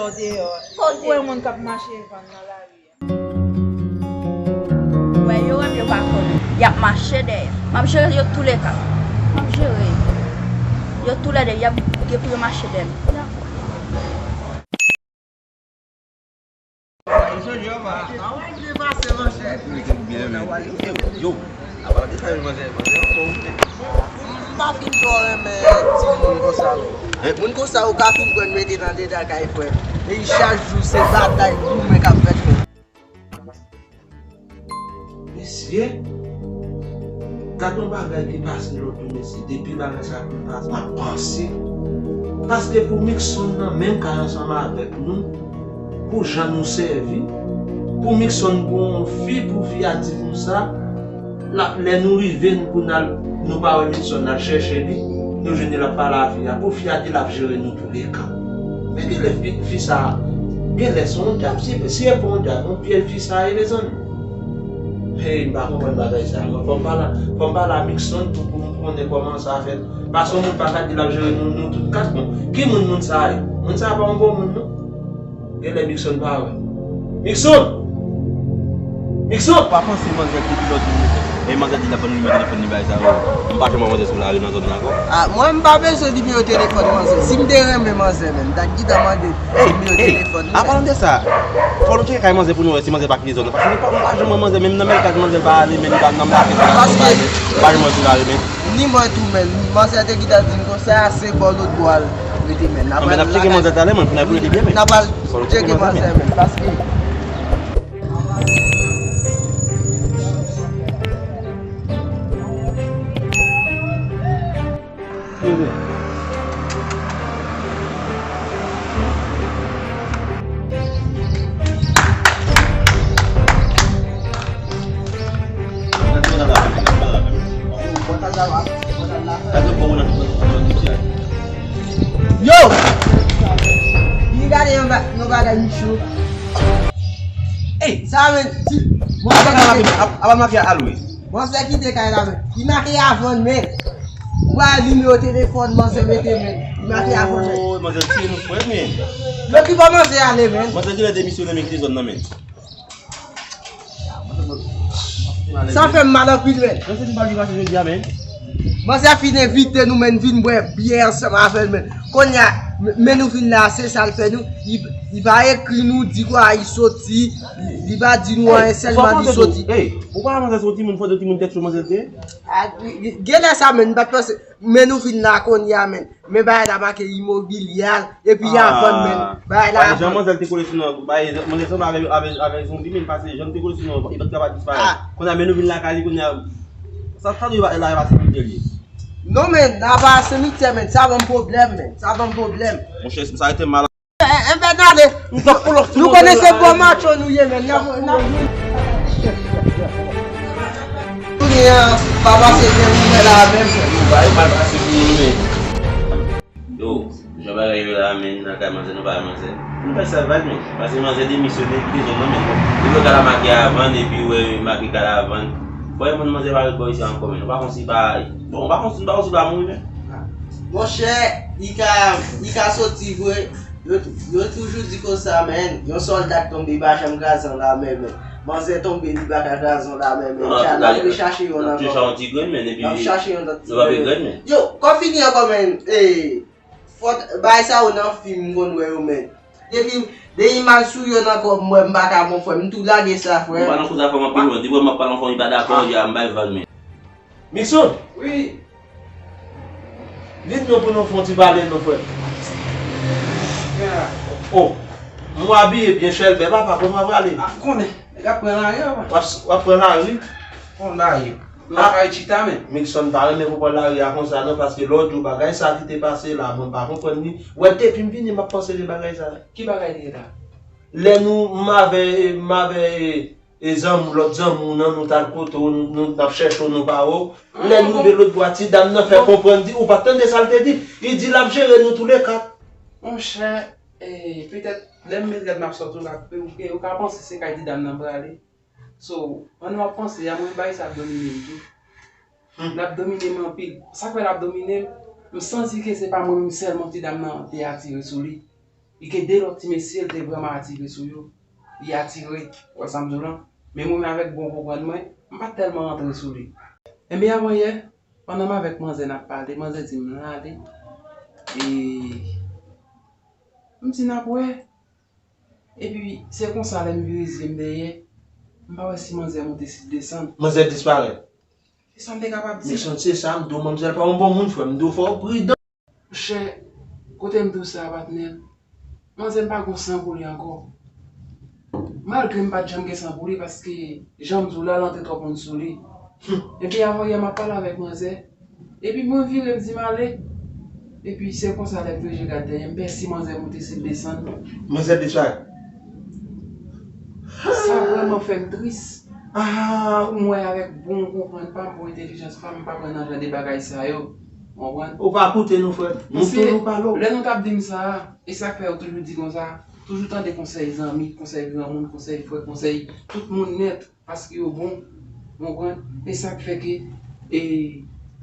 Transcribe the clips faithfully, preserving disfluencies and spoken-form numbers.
Ou deyò. Ou wè moun k ap mache vann nan lari a. Wè yo, wè m, yo pa konnen. Y ap mache dèyè. M ap jere yo touleka. M ap jere yo. Yo toulède, y ap gen pou yo mache dèyè m. Yo, apa de sa yo manzè, manzè anfòm. M pa fin twò renmen timoun konsa non. Moun konsa ou ka fin pran mete nan deda kay frè m. E chak jou se batay goumen k ap fèt frè m. Mesye, gad yon bagay ki pase lòt jou mesye, depi bagay sa fin pase m ap panse. Paske pou Mixon nan menm kay ansanm avèk nou, pou jan nou sèvi, pou Mixon pou yon fi, pou fi a di konsa, l ap, lè nou rive, nou pou n al, nou pa wè Mixon, n al chèche li, nou jwenn li l ap pale a fi a, pou fi a di l ap jere nou touleka. Men genlè fi, fi sa, genlè se yon dyab, si, si e pa yon dyab, yon pyèj fi sa ye, mezanmi. Hey, m pa konprann bagay sa. Mwen, fò m pale, fò m pale a Mixon pou, pou m konnen kòman sa fèt. Paske yon moun pa ka di l ap jere nou, nou tout kat. Bon, ki moun, moun sa ye? Moun sa pa yon bon moun, non. Genlè Mixon pa wè. Mixon! Mixon! Pa panse manzè ki pilòt li. E manzè di l ap ban nou nimewo telefòn li bagay sa yo. M pa janm wè manzè sou lari nan zòn nan ankò. Ah, mwen m pa bezwen nimewo telefòn manzè. Si m te renmen manzè menm, m ta gentan mande nimewo telefòn li. An palan de sa, fò nou tcheke kay manzè pou nou wè si manzè pa kite zòn nan. Paske nou pa, nou pa janm wè manzè, menm nan men kay manzè l pa ale, menm nan, nan makèt la. Paske m pa janm wè sou lari menm. Ni mwen tou menm, manzè te gentan di m konsa, se bò lòt bò al rete menm. N ap al tcheke manzè talè, mwen, pou n al konnen li byen menm. N ap al tcheke manzè menm, paske Yo! Vin gade yon ba-, yon bagay, Micho. Ey! Sa menm, ti, mwen pa ka ap, ap, ap make al wi. Manzè kite kay la, men. Li make avan, men. Ou pa nimewo telefòn, manzè mete, men. Li make avan, men. Oh, manzè tiye nou frè, men. Yo ki ba manzè ale, men. Manzè genlè demisyone, men kite zòn nan, men. Sa fè m mal anpil, men. Manzè fin pa vin pase jodi a, men. Manzè fin envite nou, men, vin bwè byè ansanm avè l, men. Kounye a, men, men nou vin la, se sa l fè nou. Li, li pa ekri nou, di kwa li soti. Li, li pa di nou anyen, sèlman li soti. Ey, ou pa manzè se yon timoun, fò de timoun tèt cho manzè te. A, genlè sa, men, m pa t panse. Men nou vin la kounye a, men. Men bagay la make imobilyal, epi y a vann, men. Bagay la vann. Jan manzè te kole sou nou, bagay, manzè sanble avèk, avèk, avèk zonbi, men pase jan te kole sou nou, li pa t kapab disparèt. Kounye a, men nou vin lakay li, kounye a, sa, sa nou la, e pa se pite li. Non, men, n a pa simityè, men, sa ban m pwoblèm, men, sa ban m pwoblèm. Monchè, sa rete mal. Enben n ale. Nou konnen se bò macho nou ye, men. N ap, n ap. Kounye a, pa pase byen pou mwen la menm. Yo, jan bagay yo la, men, nan kay manzè, nou pa wè manzè. Nou fè sa vag, men. Paske manzè demisyone, kite zòn nan, men. Depi yo kay la make avan, epi wè make kay la avan. Fò yo konn manzè pa ret bò isi ankò, men. Nou pa konn si pa, bon, nou pa konn si, nou pa konn si pa mouri, men. Monchè, li ka, li ka soti vre. Yo, yo toujou di konsa, men, yon sòlda k tonbe, li pa janm kraze yon lame, men. Manzè tonbe, li pa ka kraze yon lame, men. N ap rechache yon ankò. N ap chache yon ti grenn, men, epi n ap chache yon lòt ti grenn, men. Yo, kòb fini ankò, men. Ey, fòt, bagay sa yo nan fim, m konn wè yo, men. Depi, depi m al sou yo nan kòb, m wè m pa ka bon, frè m, m tou lage sa, frè. M pa nan koze avè w anpil, men. Depi m ap pale anfòm, li pa dakò, ya, m bay vag, men. Mixon! Wi. Vin non pou nou fè yon ti pale non, frè. Oh, m wè abiye byen chèlbè, papa, kòman w prale? Ah, konnen, nèg ap pran lari, papa. W ap, w ap pran lari? Pran lari. Lakay chita, men. Mixon pa renmen pou pran lari a konsa, non, paske lòt jou bagay sa ki te pase la, mwen pa konprann li. Wè, depi m vini, m ap panse de bagay sa. Ki bagay li ye la? Lè nou, m avè, m avè, e zanmi, lòt zanmi w nan, nou t al kote w, nou, nou t ap chèche w, nou pa wè w. Lè n rive lòt bò a, ti dam nan fè konprann, di, ou pa t tande sa l te di? Li di l ap jere nou touleka. Monchè, e, petèt, lè m met rad m ap sòti, ou ka, ou, ou ka panse se kay ti dam nan m prale. So, pandan w ap panse a, mwen, bagay sa ap domine m tou. L ap domine m anpil. Sa k fè l ap domine m, m santi ke se pa mwen menm sèlman ti dam nan te atire sou li. Li gen de lòt ti mesye, l te vrèman atire sou yo. Li atire, w wè sa m di w lan. Men mwen menm avèk bon konprann mwen, m pa t tèlman antre sou li. Enben, avan yè, pandan m avèk manzè n ap pale, manzè di m l ale. E m di n ap wè. Epi, se konsa, lè m vire zye m dèyè, m pa wè si manzè monte, si l desann. Manzè disparèt. Se sa m te kapab di. Nixon, se sa m di w, manmzèl pa yon bon moun, frè m. M di w fò w pridan. Monchè, kote m di w sa a, patnè, manzè m pa gen san pou li ankò. Malgre m pa t janm gen san pou li, paske jan m di w la, l antre twòp moun sou li. Epi avan yè, m ap pale avèk manzè. Epi mwen vire, m di m ale. Epi se konsa, lè m vire je gad dèyè m, m pè si manzè monte, si l desann. Manzè disparèt. Sa vrèman fè m tris. Ah, ou m wè avèk bon konprann pa m, bon entèlijans pa m, m pa pran nan jan de bagay sa yo. Ou konprann? Ou pa koute nou, frè. Nou toujou pale w. Lè nou t ap di m sa a, e sa k fè yo toujou di konsa, toujou tande konsèy zanmi, konsèy granmoun, konsèy frè, konsèy tout moun nèt, paske yo bon. Ou konprann? E sa k fè ke, e,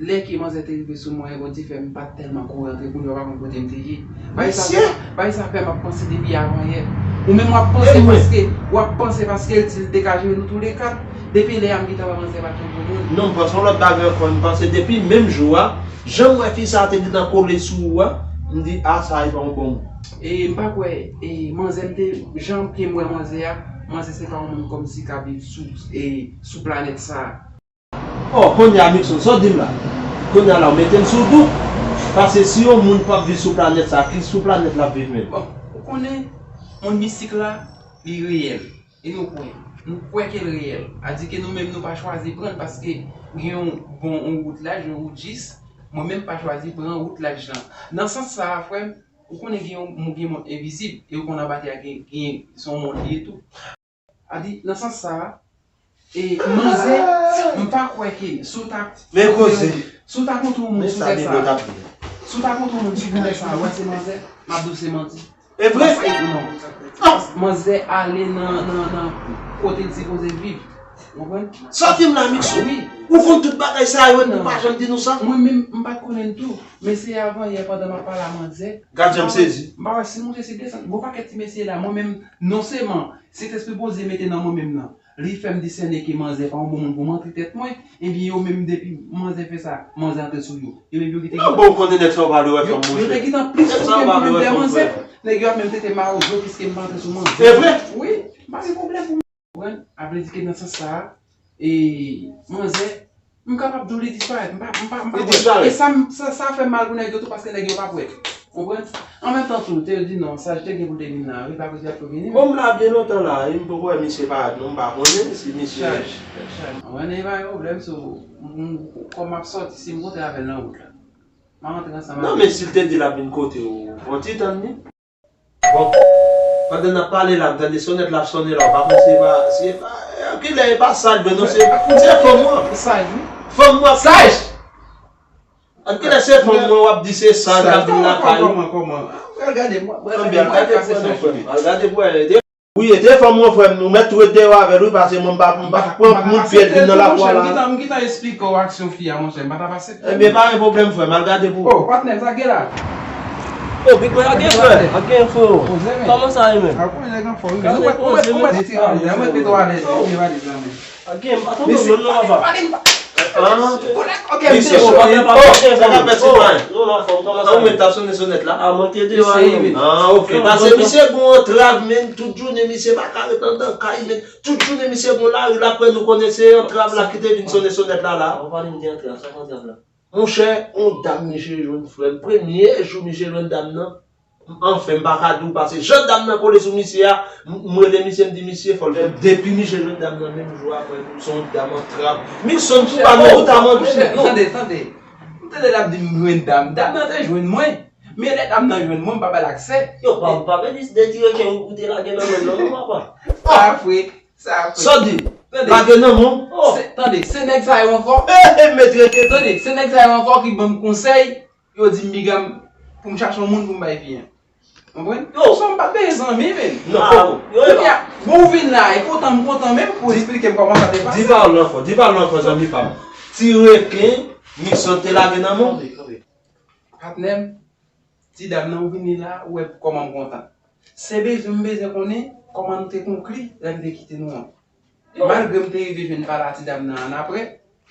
lè ke manzè te rive sou mwen, Bondye fè m pa t tèlman kouri antre, kounye a w pa konn kote m te ye. Bagay sa fè, bagay sa fè m ap panse depi avan yè. Ou menm w ap panse paske, w ap panse paske l di l te ka jere nou toulèkat. Depi lè a m gentan wè manzè pa t yon bon moun. Non, m panse yon lòt bagay ankò. M panse depi menm jou a, jan m wè fi sa a te gentan kole sou ou a, m di, a, sa a e pa yon bon moun. E m pa kwè, e manzè m te, jan ke m wè manzè a, manzè se pa yon moun kòmsi k ap viv sou, e, sou planèt sa a. Oh, kounye a, Nixon, sa w di m la? Kounye a la, w mete m sou dout. Paske si yon moun p ap viv sou planèt sa, ki sou planèt l ap viv menm? Bon, ou konnen, mond mistik la, li reyèl. E nou kwè. Nou kwè ke l reyèl. Sa di ke nou menm, nou pa chwazi pran l paske gen yon bon, yon wout laj, yon wout jis. Mwen menm, m pa chwazi pran wout laj lan. Nan sans sa a, frè m, ou konnen gen yon, gen mond envizib. E ou konnen anba tè a gen, gen, se yon mond li ye tou. Sa di, nan sans sa a, e, manzè, m pa kwè ke si w ta, men koze, si w ta kontre yon moun sou tè sa a, si w ta kontre yon moun sou tè sa a, wè se manzè, m ap di w se manti. E vre? Paske, non. Manzè ale nan, nan, nan kote l sipoze viv. Ou konprann? Sa w di m la, Nixon? Wi. Ou konn tout bagay sa yo, ou pa janm di nou sa? Mwen menm, m pa t konnen l tou. Men se avan yè, pandan m ap pale a manzè, gad jan m sezi. M pa wè si l monte, si l desann. Gon pakèt ti mesye la, mwen menm, non sèlman, Sentespri Bondye mete nan mwen menm nan, li fè m disène ke manzè pa yon bon moun pou m antre tèt mwen. Ebyen, yo menm, depi manzè fè sa, manzè antre sou yo. Yo menm, yo gentan, ah, bon, ou konnen nèg sa w pale, wè, fanm, monchè. Yo te gentan plis koute mwen menm dèyè manzè. Nèg yo ap menm tete mawozo piske m pa antre sou manzè. E vre? Wi, m pa gen pwoblèm pou mwen. Konprann? A vle di ke nan sans sa a, e, manzè, m kapab di w li disparèt. M pa, m pa, m pa kwè. Li disparèt. E sa, sa, sa fè m mal pou nèg yo tou, paske nèg yo p ap wè. Konprann? An menm tan tou, te di non, Saj te gen pou l te vin la, wi, pa kote y ap tou vini. Bon, m la byen lontan la, e m poko wè misye parèt non, m pa konnen si misye. Saj, Saj. Mwen, e pa gen pwoblèm, so, m, m, kòm m ap sòti, si m kontre avè l nan wout la, m a antre ansanm avè l. Non, men si l te di l ap vin kote w, fò w ti tann li. Bon, pandan n ap pale la, m tande sonèt la ap sonnen la, w pa konn se pa, se pa, e, kilè e pa Saj vre non, se, se fanm ou an. Saj, wi. Fanm ou an. Saj! Kilè se fanm ou an, w ap di se Saj k ap vin lakay ou. Kòman, kòman, kòman? Al gade, mwen, mwen, anben, al gade pou wè non, frè m. Al gade pou wè. Wi, e te fanm ou an, frè m, ou mèt tou ret deyò avè l, wi, paske mwen m pa, m pa pran moun pyèj vin nan lakou a la. M gentan, m gentan esplike w aksyon fi a, monchè, m pa t ap aksepte. Ebyen, pa gen pwoblèm, frè m, al gade pou ou. Oh, patnè, sa k gen la? Oh, Big Boy, ak gen frè, ak gen frè. Kòman sa ye menm? Ou mèt, ou mèt, ou mèt tiraj la, ou mèt mete w alèz, ou mèt alèz la menm. Ak gen, atann non, non, non, papa. Misye, oh, sa k ap fèt, sitwayen? Non, non, fanm, kòman sa ye? Ou mèt ap sonnen sonèt la? Ah, mwen te deyò a, non. Ah, ok. Paske misye gon antrav, men tout jounen misye pa ka ret anndan kay, men tout jounen misye gon lari la, apre nou konnen se antrav la ki te vin sonnen sonèt la, la. Ou pale m de antrav, sa k antrav la? Monchè, yon dam misye jwenn, frè m. Premye jou misye jwenn dam nan, anfen, m pa ka di w, paske jan dam nan kole sou misye a, m, m rele misye, m di misye fò l fè. Depi misye jwenn dam nan, menm jou apre, se yon dam antrav. Nixon, pou pa nou, ou ta manti. Tande, tande. M tande l ap di m jwenn dam. Dam nan te jwenn mwen. Men lè dam nan jwenn mwen, m pa ba l aksè. Yo, pa, pa vle di se de ti reken ou te lage nan men l non, non, papa. Sa vre. Sa vre. Sa w di? Tande. Lage nan men w? Oh. Se, tande, se nèg sa yo ankò. Eh, eh, mèt rete. Tande, se nèg sa yo ankò ki ban m konsèy. Yo di m, Big, pou m chache yon moun pou m bay fi an. Konprann? Yo. Sa m pa t bezwen zanmi, men. Non, kòman? Kounye a, bon, ou vin la, e kontan m kontan menm pou eksplike m kòman sa te pase. Di pawòl lan fò, di pawòl lan fò, zanmi pa m. Ti reken, Nixon te lage nan men w. Tande, tande. Patnè m, ti dam nan, ou vini la, ou wè kòman m kontan. Se bezwen m bezwen konnen kòman nou te konkli lè m te kite nou an. Malgre m te rive jwenn pale a ti dam nan annapre,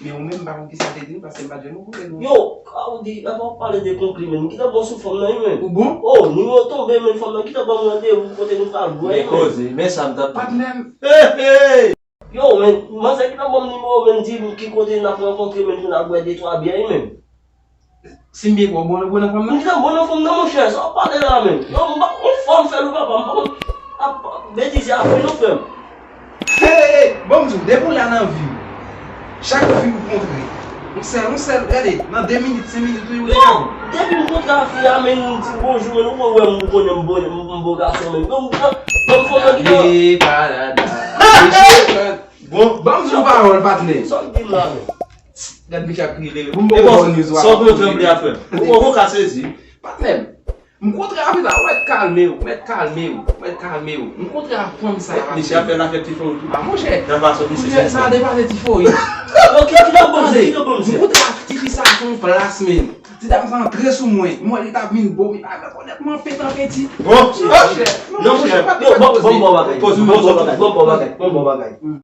men ou menm m pa konn kisa l te di nou paske m pa t jwenn ou kote nou. Yo, a ou di, apa w pale de konkli menm, ki ta bon sou fanm nan wi menm. Ou bon? Oh, nimewo tonbe menm, fanm nan ki ta ban m randevou kote nou pral bwè wi menm. Men koze, men sa m t ap. Patnè m. Hey, hey! Yo, men, manzè ki ta ban m nimewo menm di m ki kote n ap rankontre menm pou n al bwè de twa byè wi menm. Si m byen kwè, ou bon nan fanm nan? M gen bon nan fanm nan, monchè, sa w pale la menm. Yo, m pa, yon fwa m fè l wi papa, m pa konn ap betize ap vin non frè m. Hey, hey, hey, bon m di w, depi w la nan vi w, chak fi ou kontre, yon sèl, yon sèl, gade, nan de minit, senk minit, wi, ou deja bon. Depi m kontre a fi a, menm m di bonjou, menm ou wè m konnen m bon, m bon gason, menm. Yo, m pran, bon, m fò nan gita. Hey, pa dada. Bon, ban m di w pawòl, patnè. Sa w di m la menm? Gad misye ap kriye lere. Pou m poko ba w news ou ap. Sa w pran tranble a frè m. Ou poko ka sezi. Patnè m. M kontre avè sa, ou mèt kalme w, mèt kalme w, mèt kalme w. M kontre ak fanm sa. Misye ap fè lafè tifoyi tou. A monchè. Nan fason misye se. Sa depase tifoyi. Ok, ki nan bon, ki nan bon misye. M kontre ak tifi sa sou yon plas menm. Ti dam sa antre sou mwen. M wè li t ap vin bo, li pa rekonèt mwen pete an peti. Bon, non monchè. Yo, bon, bon, bon bagay. Bon, bon bagay. Bon, bon bagay.